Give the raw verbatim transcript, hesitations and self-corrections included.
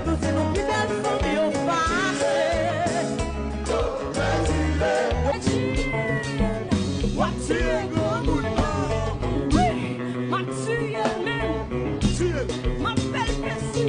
Nou se nou pi bèl fanmi yo pase. W ap tiye granmoun. Wi, m ap tiye l menm. M ap fè l pesi.